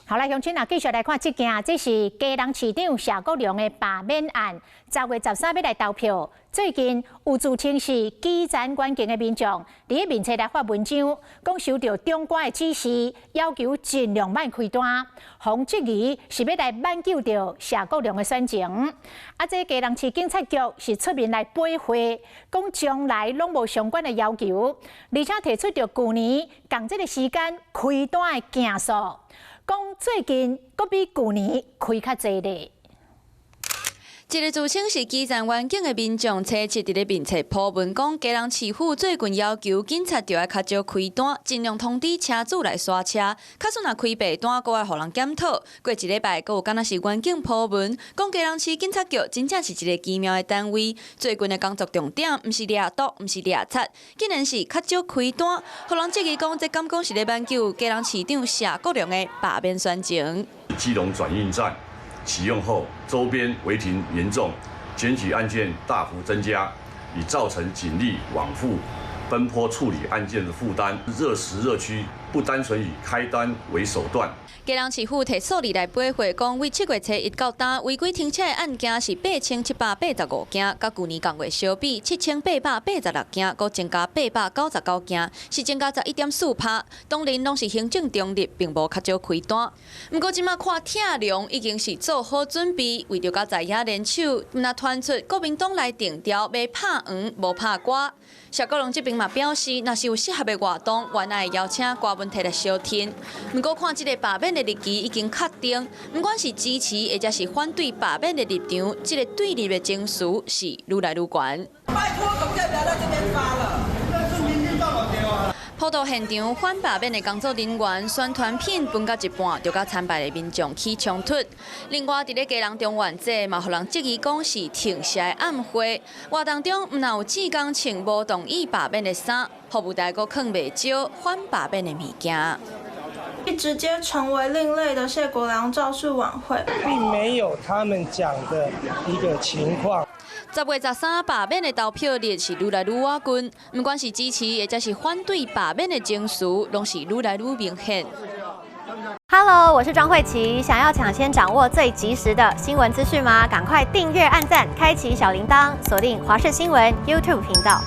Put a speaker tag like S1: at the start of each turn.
S1: 好來，鄉親啊，繼續來看這件，這是基隆市長謝國樑的罷免案，10月13欲來投票。最近有自稱是基層員警的民眾，佇咧面冊來發文章，講收著長官的指示，要求盡量莫開單，予質疑是欲來挽救著謝國樑的選情。啊，這基隆市警察局是出面來駁話，講從來攏無相關的要求，而且提出著舊年仝這个時間開單的件數。講最近閣比舊年開較濟咧。
S2: 一个自稱是基層員警的民眾，初七佇咧面冊 po 文講，基隆市府最近要求警察著愛較少開單，盡量通知車主來刷車。假使若開白單，閣愛予人檢討。過一禮拜，閣有敢若是員警 po 文，講基隆市警察局真正是一个奇妙的單位。最近的工作重點，毋是掠毒，毋是掠賊，竟然是較少開單，予人質疑講，這敢講是咧挽救基隆市長謝國樑的罷免選情。
S3: 基隆轉運站啟用後，周邊違停嚴重，檢舉案件大幅增加，已造成警力往復奔波處理案件的負擔。熱時熱區不單純以開單為手段。
S2: 基隆市府提數字來駁話，講為7月初一到今，違規停車的案件是8785件，佮舊年仝月相比，7886件，閣增加899件，是增加11.4%。當然攏是行政中立，並無較少開單。毋過這馬看拆龍已經是做好準備，為著佮在野聯手，毋若傳出國民黨來定調，欲拍黃無拍歌。謝國樑這邊嘛表示，若是有適合的活動，原來會邀請歌文提來相聽。毋過看這个罷免的日期已經確定，毋管是支持或者是反對罷免的立場，這个對立的情緒是愈來愈懸。
S4: 拜託，總不要在這邊發了。
S2: 普渡現場反罷免的工作人員宣傳品分到一半，就佮參拜的民眾起衝突。另外，佇咧基隆中元節嘛，予人質疑講是停寫的暗會。活動中毋但有志工穿無同意罷免的衫，服務台閣囥袂少反罷免的物件。
S5: 直接成為另類的謝國樑造勢晚會，
S6: 並沒有他們講的一個情況。
S2: 10月13罷免的投票日是愈來愈倚近，毋管是支持或者是反對罷免的情緒，攏是愈來愈明顯。
S7: Hello，我是莊慧琪，想要搶先掌握最及時的新聞資訊嗎？趕快訂閱、按讚、開啟小鈴鐺，鎖定華視新聞 YouTube 頻道。